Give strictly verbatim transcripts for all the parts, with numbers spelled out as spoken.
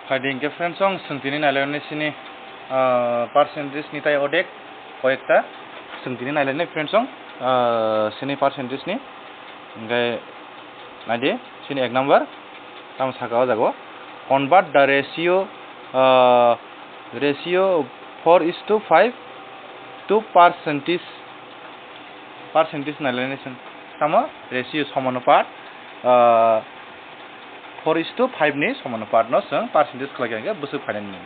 Phaidi hwnkhe friends, chwng tini nailainai sini, ah, percentage ni tai odek koyekta chwng tini nailainai friends, ah, sini percentage ni. Hwnkhe naidi sini ek number tamo saka o jago, convert the ratio, ah, ratio four is to five to percentage, percentage nailainai chwng tamo ratio somanupat, ah, four is to five ni somanupat no chwng percentage khlai kha hwnkhe bwswk phainani.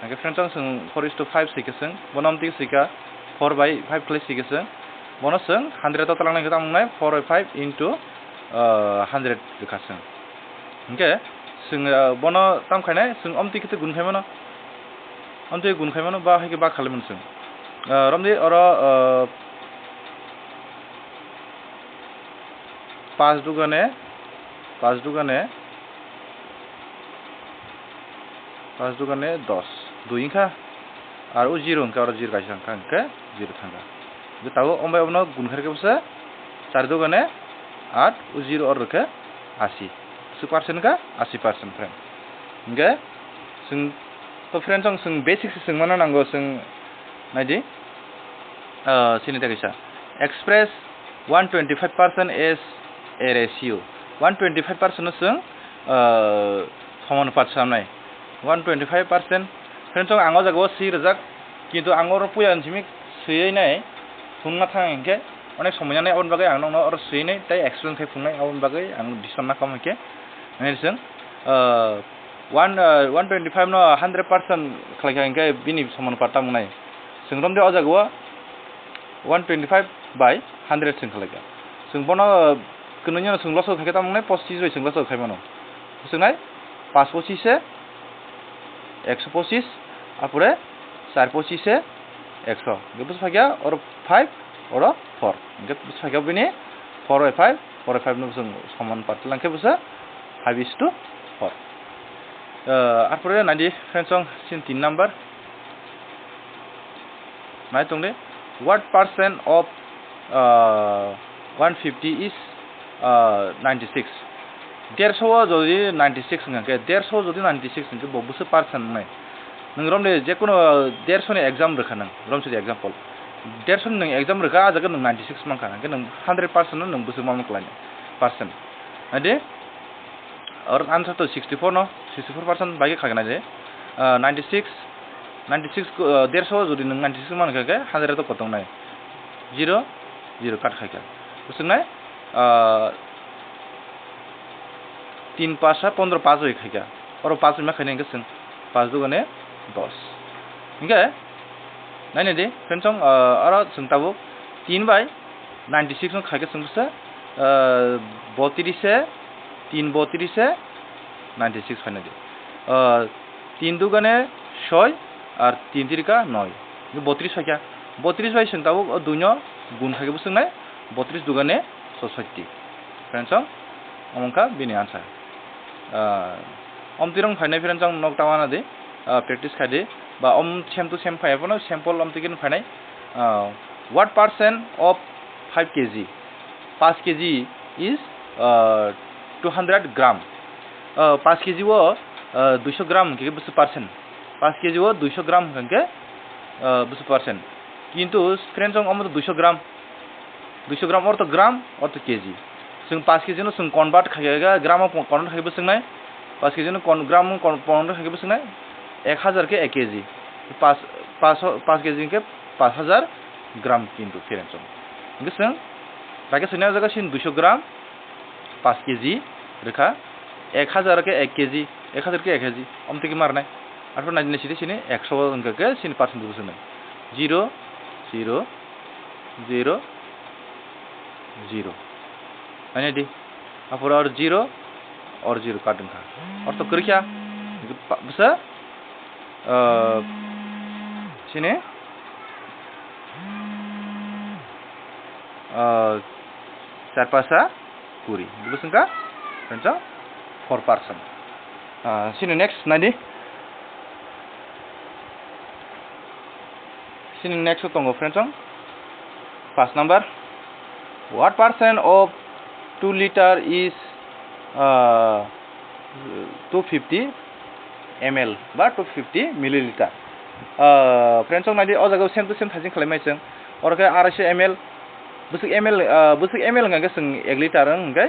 Hwnkhe friends, chwng four is to five swi khe chwng bono amtwi swi kha four by five khlai swi khe chwng bono chwng hundred o twlang nai khe tamo wngnai four by five into, ah, hundred rwkha chwng. Hwnkhe chwng, ah, bono tam khainai chwng amtwi khe gun khaimano, amtwi gun khaimano ba hai khe ba khalaimano chwng. Ah, romdi oro, ah, Paanch dugane, paanch dugane, paanch dugane dos, dui wngkha. Ar o zero wngkha, oro zero kaisa wngkha, hwnkhe zero thangkha. Hwnkhe tabuk omo bai obono gun khe rwkhe bwsa char dugane aat, o zero oro rwkhe asi. Bwswk percent wngkha? Asi percent, friend. Hwnkhe chwng to, friend, chwng, chwng basic se chwng mano nango, chwng naidi, ah, sini ta kaisa. Express one twenty five percent as a ratio. One twenty five percent no chwng, ah, somanupat samnai. One twenty five percent. Friend, chwng ang o jaga o swi rwjak, kintu ang oro puila ni simi swiwi nai phunukna thang hinkhe onek somoi nangnai, aboni bagwi ang nokno oro swiwi nai tei explain khai phunuknai, aboni bagwi ang decision na kamo hinkhe. Nai chwng, ah, one, ah, one twenty five no hundred percent khlai kha hinkhe bini somanupat tamo wngnai. Chwng romdi o jaga o one twenty five by hundred chwng khlai kha. Chwng bono, ah, kwnwi no chwng loso khai khe tamo wngnai, pochis bai chwng loso khai mano. Chwng nai paanch pochis se ekso pochis, apore char pochis se ekso. Hwnkhe bwswk phaikha oro five, oro four. Hwnkhe bwswk phaikha bini four by five, four by five no chwng somanupat twlang khe bwswk five is to four. Ah, arpore naidi friends, chwng sini tin number. Nai tongdi, what percent of, ah, one fifty is, ah, ninety six? Derso o jodi ninety six wngkha khe, derso o jodi ninety six wngkhe bo bwswk percent wngnai? Nwng romni jekunu derso ni exam rwkha nwng, romsidi example. Derso ni nwng exam rwkha, ah jaga nwng ninety six mankha, hwnkhe nwng hundred percent no nwng bwswk ma khlainai? Percent. Naidi, or answer to sixty four no, sixty four percent bai khe kha khe naidi. Ah, ninety six, ninety six, ah, derso o jodi nwng ninety six mankha khe, hundred to kotongnai? Zero, zero kat khai kha. Bwswk nai, ah, tin paanch sa pondro paanch oi khai kha. Oro paanch oi ma khainai hwnkhe chwng paanch dugane dos. Hwnkhe, nainai di, friends, chwng, ah, oro chwng tabuk tin bai ninety six no khai khe chwng bwsa, ah, botris se, tin botris se ninety six phainai di. Ah, tin dugane soi, ar tin tirika noi. Botris phaikha. Botris bai chwng tabuk o dui no gun khai khe bwswk nai, botris dugane sosotti. Friends, chwng omo wngkha bini answer. Ah, om tirong phainai friends, chwng nok ta wana di, ah, practice khai di. Ba om same to same phai phano sample om tikino phainai. Ah, what percent of five K G? Paanch K G is, ah, two hundred gram. Ah, paanch K G o, ah, duiso gram hwnkhe bwswk percent? Paanch K G o duiso gram hwnkhe, ah, bwswk percent? Kintu friends, chwng omo to duiso gram. Duiso gram, ortho gram, ortho K G. Chwng paanch K G no chwng convert khai kha, gram o convert khai bwswk nai. Paanch K G no con-, gram o con-, convert khai bwswk nai. Ek hajar khe ek K G. Paanch, paanch, paanch K G hwnkhe paanch hajar gram kintu, friends, chwng. Hwnkhe chwng, bai khe chwng nai o jaga sini duiso gram, paanch K G rwkha, ek hajar khe ek K G, ek hajar khe ek K G, omo twi khe ma rwnai. Arpor nai sini ekso wngkha khe sini percent bwswk nai. Zero, zero, zero, zero. Nainai di. Apor or zero, or zero kat wngkha. Ortho kwrwi kha. Bwsa, ah, sini, ah, char pasa kuri. Bwswk wngkha, friends, four percent. Ah, sini next naidi. Sini next o tongo, friends, chwng. First number, what percent of two liter is, ah, two fifty M L ba two fifty milliliter. Ah, friends, chwng naidi, o jaga same to same thajin khlai mai chwng. Oro khe arai sho M L, bwswk M L, ah, bwswk M L hwnkha khe chwng ek liter wng hwnkhe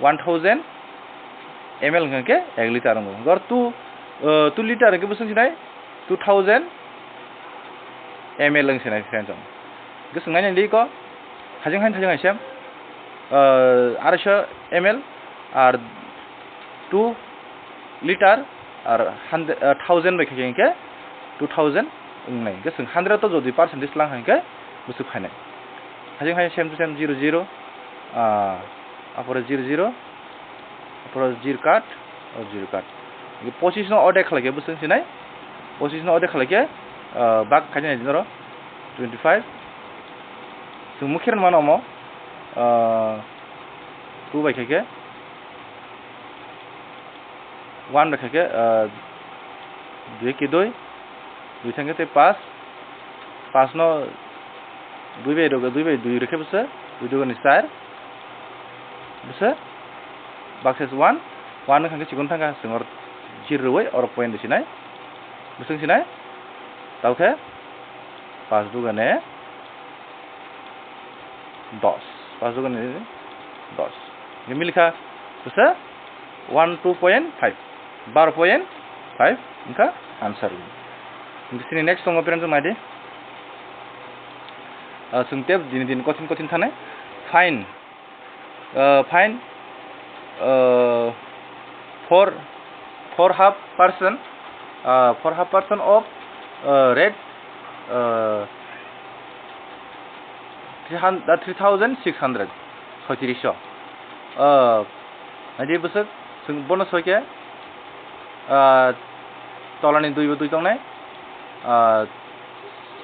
one thousand M L hwnkha khe ek liter wngo. Gor two, ah, two liter hwnkhe bwswk sinai two thousand M L wng sinai, friends, chwng. Hwnkhe chwng nainai di ko, thajin hai thajin hai same, ah, arai sho M L ar two liter ar hundred, ah, thousand bai khe hwnkhe two thousand wngnai. Hwnkhe chwng hundred to jodi percentage lang hai hwnkhe bwswk phainai. Hajing hai same to same zero zero, ah, apore zero zero, apore zero cut, oh, zero cut. Hwnkhe pochis no order khlai khe bwswk sinai, pochis no order khlai khe, ah, bak khainai noro twenty five. Chwng mukhe rwmano omo, ah, two bai khe khe, one bai khe khe, ah, dui ki dui, dui thang khe tei paanch, paanch no dui bai rw-, dui bai dui rw khe bwswk, dui dui ni char, bwswk, baksa se one, one wng kha khe chikon thang kha, chwng oro zero rwui oro point rw sinai, bwswk sinai, tao khe paanch dugane dos, paanch dugane dos. Hwnkhe milikha bwswk one two point five, baro point five wngkha answer. Hwnkhe chini next tongo, friends, chwng naidi. Ah, chwng tei dini dini kothin kothin thanai. Find, ah, find, ah, four, four half percent, ah, four half percent of, ah, rate, ah, three hundred, ah, three thousand six hundred, soitrisho. Ah, naidi bwswk, chwng bono soi khe, ah, tolani dui bo dui tongnai, ah,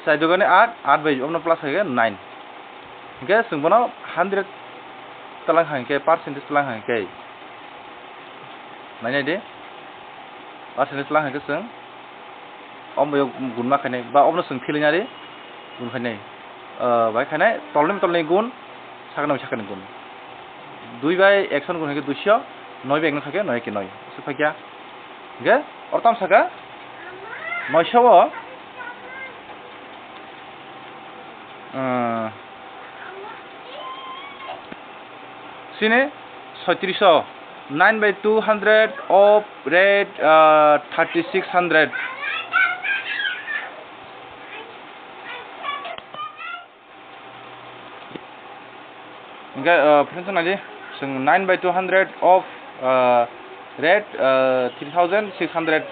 sai dugani aat, aat bai omono plus khe nine. Hwnkhe chwng bono hundred twlang hai khe, percentage twlang hai khe, nainai di, percentage twlang hai khe chwng omo gun ma khainai, ba omono chwng philwi nari gun khainai, ah, bai khainai tolni tolni gun, sakni sakni gun, dui bai ekshon gun hai khe duisho, noi bai ekno khai khe noi ki noi, se phai kya. Hwnkhe oro tamo saka noisho o, ah, sini soitrisho, nine by two hundred of rate, ah, thirty six hundred. Hwnkhe, ah, friends, naidi, chwng nine by two hundred of, ah, rate, ah, three thousand six hundred,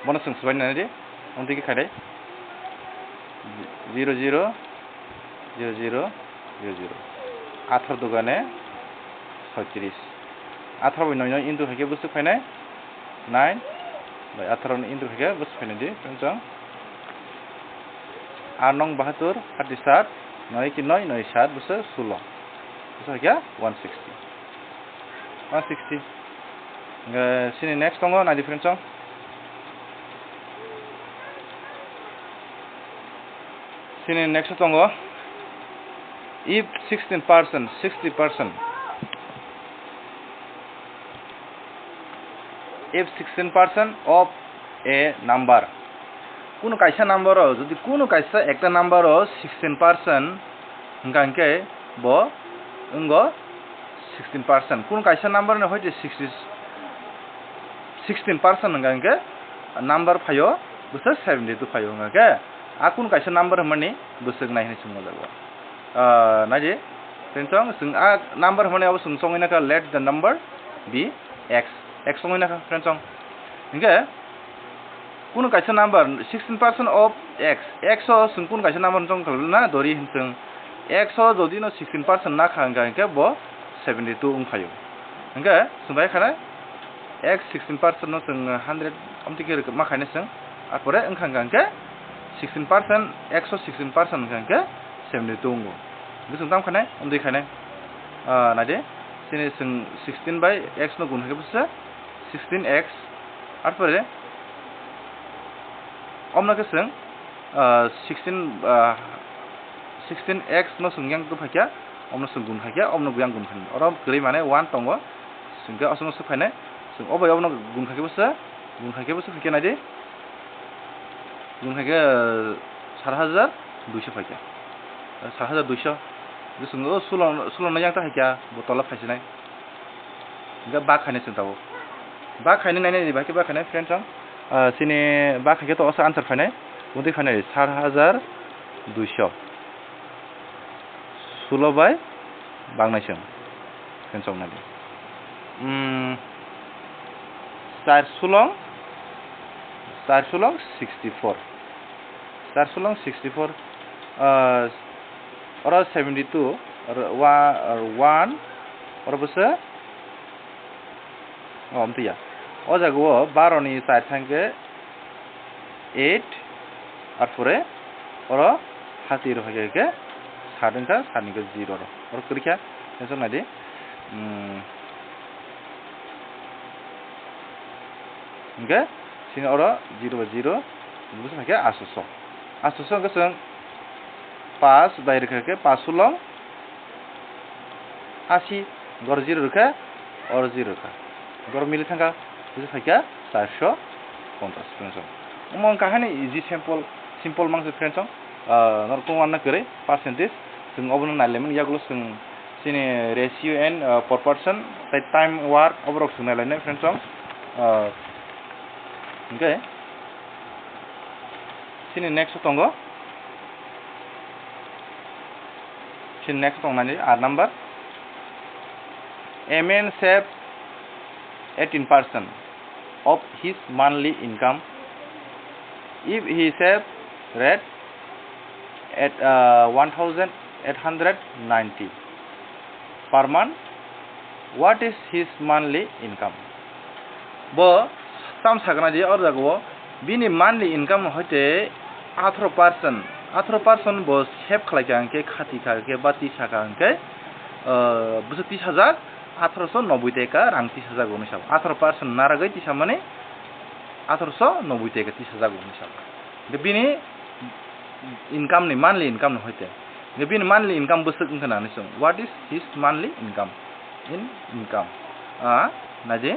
bono chwng swbai naidi, omo twi khe khaidai, zero zero, zero zero, zero zero, atharo dugane soitris, atharo bai noi noi into hai khe bwswk phainai, nine bai atharo ni into khaikhe bwswk phainai di, chwng chwng. Aat nong bahatur, hati sat, noi ki noi, noi sat, bwswk sulo. Bwswk khaikhe one sixty. One sixty. Hwnkhe sini next tongo, naidi friends chwng. Sini next tongo, if sixteen percent, sixty percent, if sixteen percent of a number, kuno kaisa number o, jodi kuno kaisa ekta number o sixteen percent hwnkha hwnkhe bo wngo sixteen percent. Kuno kaisa number ni hoite sixty, sixteen percent hwnkha hwnkhe number phaio, bwswk seventy two phaio hwnkha hwnkhe a kuno kaisa number hwnmani bwswk nai hwnwi swngma jago. Ah, naidi, tensong, chwng a number hwnmani abo chwng chongwi nakha, let the number be x, x chongwi nakha, tensong. Hwnkhe, kuno kaisa number, sixteen percent of x, x o chwng kuno kaisa number chong khalna dori hin chwng, x o jodi no sixteen percent na kha hwnkha hwnkhe bo seventy two wng phaio. Hwnkhe chwng bai khana x sixteen percent no chwng hundred amtwi khe ma khaina chwng, arpore wngkha hwnkha hwnkhe sixteen percent, x o sixteen percent hwnkha hwnkhe seventy two wngo. Hwnkhe chwng tamo khainai, amtwi khainai, ah, naidi, chini chwng sixteen bai x no gun khe bwswk sixteen x, arpore omno khe chwng, ah, sixteen, ah, sixteen x no chwng yang twi phaikha, omno chwng gun khaikha, omno yang gun khainai. Oro kwrwi mane one tongo, chwng khe aswk no swk phainai, chwng o bai omno gun khaikhe bwswk Gun khaikhe bwswk phaikhe naidi. Gun khaikhe, ah, sat hajar duiso phaikhe. Ah, sat hajar duiso. Bwswk o sulo, sulo no yang ta khaikhe, bo tola phaisinai. Hingke ba khainai chwng tabuk. Ba khainai nainai di, ba khe ba khainai friends rok. Ah, chini ba khaikhe to osa answer phainai. Bwtwi phainai sat hajar duiso. Sulo bai bangnai chwng. Friends rok naidi. Hmm, char sulong, char sulong sixty four. Char sulong sixty four. Ah, oro seventy two, oro wa-, one, oro bwswk O, amtwi ya. O jaga o baro ni char thang khe eight, arpore oro hati rok hai khe sat wngkha, sat ni khe zero rok. Oro kwrwi kha, tension nai di. Hmm. Hingkhe chini oro zero by zero, bwswk hai khe astoso. Astoso hingkhe chwng paanch bai rwkha khe paanch sulong Asi, gor zero rwkha, or zero rwkha. Gor mili thangkha, bwswk phaikha charso ponchash friends rok. Omo wngkha haino easy simple, simple mangsa friends rok. Ah, norok tong wanna kwrwi percentage. Chwng obono nailaimani yagulo chwng chini ratio and, ah, proportion, tei time work, oborok chwng nailainai friends rok. Ah, hingkhe chini next o tongo. Chini next tongnani R number. A man save eighteen percent of his monthly income if he save rate at, uh, one thousand eight hundred ninety per month. What is his monthly income? Bo tam sakna di, o jaga o bini monthly income hoite atharo percent, atharo percent bo save khlai kha hwnkhe, khati kha hwnkhe, ba tisa kha hwnkhe, ah, bwswk tisajak, atharoso noboi taka rang tisajak hwnwi sabo. Atharo percent naragwi tisa mani atharoso noboi taka tisajak hwnwi sabo. Hwnkhe bini income ni, monthly income ni hoite. Hwnkhe bini monthly income bwswk wngkha nani chwng. What is his monthly income? In income. Ah, naidi.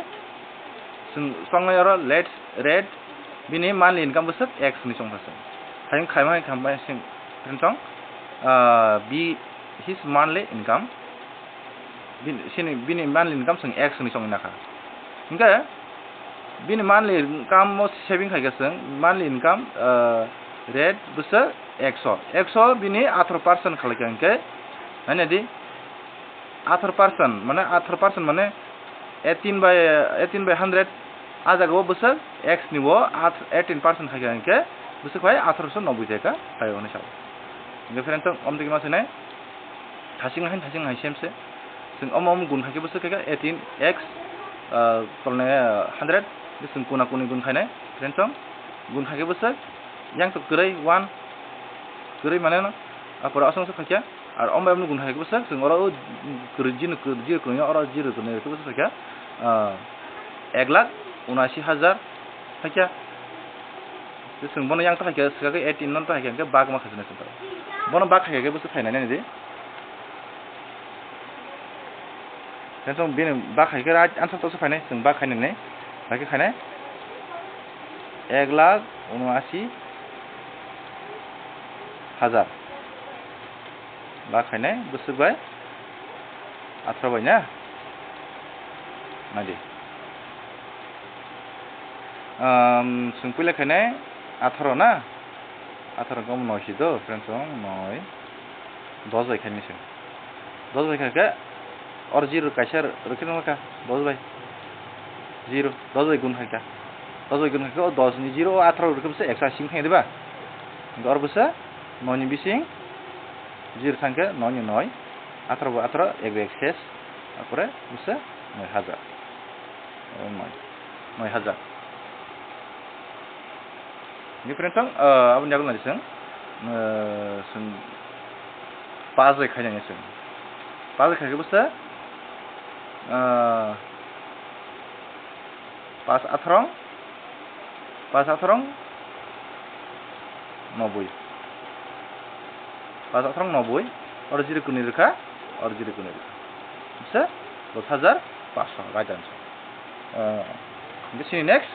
Chwng songnai oro let, rate, bini monthly income bwswk X ni chwngkha chwng. Hayung khaima hai khambai sing, chwng, ah, B, his monthly income. Bini, sini, bini monthly income chwng X ni chwng nakha. Hingkhe bini monthly income o saving khai khe chwng monthly income, ah, rate bwswk X o. X o bini atharo percent khalai kha hingkhe, naina di, atharo percent, mane atharo percent mane eighteen by, eighteen by hundred, a jaga o bwswk X ni bo at-, eighteen percent khai kha hingkhe bwswk phai atharoso noboi taka phai hwnwi sao. Hingkhe friends, omo twi ma sinai thasing hai, thasing hai same se. Chwng omo, omo gun khai khe bwswk khai kha eighteen X, ah, tolne, ah, hundred, chwng kuna kuni gun khainai friends, gun khai khe bwswk yang to kwrwi one, kwrwi mane no, apore aswk aswk khai kha. Ar omo bai gun hai khe bwswk chwng oro o kwrwi, zero kwrwi, zero kwrwi, oro zero kwrwi khe bwswk kha, ah, ek lakh unasi hajar kha. Chwng bono yang ta hai khe swkagwi eighteen non ta hai khe bak ma khasinai chwng. Bono bak hai khe bwswk phainai nai di. Khe chwng bini bak hai khe right answer to se phainai, chwng bak khainai nai. Bai khe khainai ek lakh unasi hajar. Ba khainai bwswk bai atharo bai na? Naidi. Am, chwng puila khainai atharo na? Atharo khe omo noi si do, friends, chwng noi. Dos bai khainai chwng. Dos bai khaikhe or zero kaisa rwkhe nangkha, dos bai. Zero, dos bai gun khaikha. Dos bai gun khaikhe o dos ni zero o atharo rwkhe bwswk eksa sing khainai diba? Hingkhe or bwswk noi ni bising zero thangkhe noi ni noi, atharo bo atharo, ek bai ek ses, apore bwswk noi hajar. O noi, noi hajar. Hingkhe friends, ah, aboni yagulo nai chwng, ah, chwng pass bai khainai chwng. Pass bai khaikhe bwswk, ah, Paanch atharong, paanch atharong noboi. Paanch atharong noboi, oro zero kwnwi rwkha, oro zero kwnwi rwkha. Bwswk dos hajar paanch sho, right answer. Ah, hingke sini next.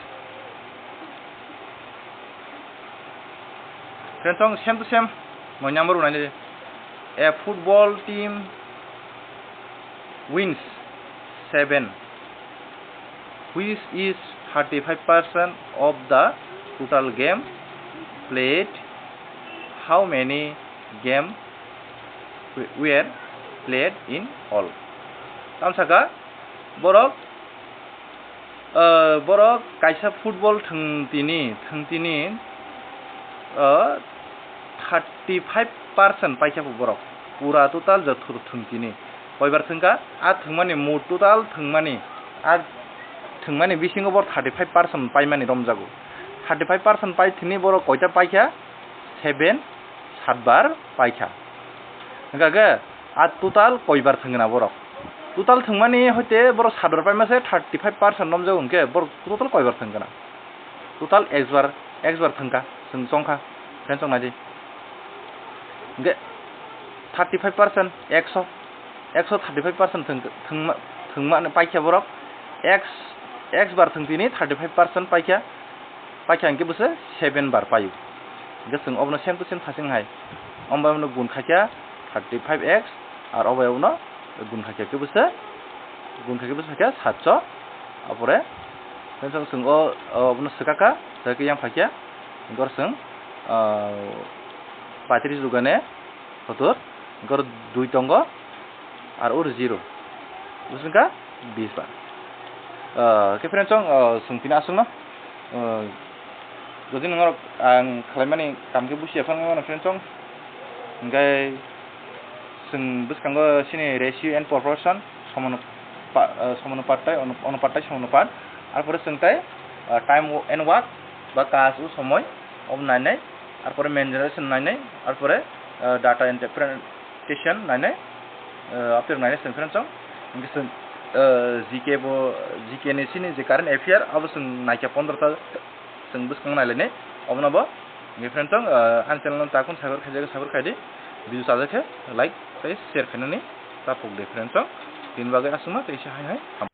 Friends, song same to same, my number one. A football team wins seven, which is thirty-five percent of the total game played. How many game were played in all? Tamsaka borok, ah, borok kaisa football thwng tini, thwng tini, ah, thirty-five percent paikha borok. Pura total joto thwng tini. Koibar thwngkha? A thwngmani, mut total thwngmani, a thwngmani bisingo borok thirty-five percent paimani romjago. Thirty-five percent pai thini borok koita paikha? Seven, satbar paikha. Hingkha khe a total koibar thwngna borok? Total thwngmani hoite borok satbar paima se thirty-five percent romjago, hingkhe borok total koibar thwngkha na? Total X bar, X bar thwngkha, chwng chongkha, friends, chong naidi. Hingkhe thirty-five percent, ekso, ekso thirty-five percent thwng-, thwngma, thwngma paikha borok. X, X bar thwng tini thirty-five percent paikha, paikha hingkhe bwse seven bar paio. Hingkhe chwng obono same to same thasing hai. Omo bai obono gun khaikha thirty-five X, ar obo bai obono gun khaikha khe bwse, gun khaikhe bwse khaikha satso. Apore, friends, chwng o, o, obono swkakha, swkakhe yang phaikha, hingkhe oro chwng, ah, paitris jugane, Hotor, hingkhe oro dui tongo, ar oro zero. Bwswngkha bis bar. Ah, khe friends, chong, ah, chwng tini aswkno, ah, jodi norok ang khlaimani kam khe busiya phano mano, friends, chong. Hingkhe chwng bwskango chini ratio and proportion, somono pa-, ah, somono pattai, ono-, onupattai, somono pat. Arpore chwng tai, ah, time and work, ba kaj o somoi, obo nainai. Arpore mean generation nainai, arpore, ah, data interpretation nainai, ah, apir nainai chwng, friends, chong. Hingkhe chwng, ah, G K bo, G K ni sini je current affair, abo chwng naikha pondro ta chwng bwskang nailainai, obono bo. Hingkhe, friends, chong, ah, ani channel no takun subscribe khaijak, subscribe khaidi, video chajak khe like tei share khainani ta pok de, friends, chong. Tini bagwi aswkno tei se hai hai.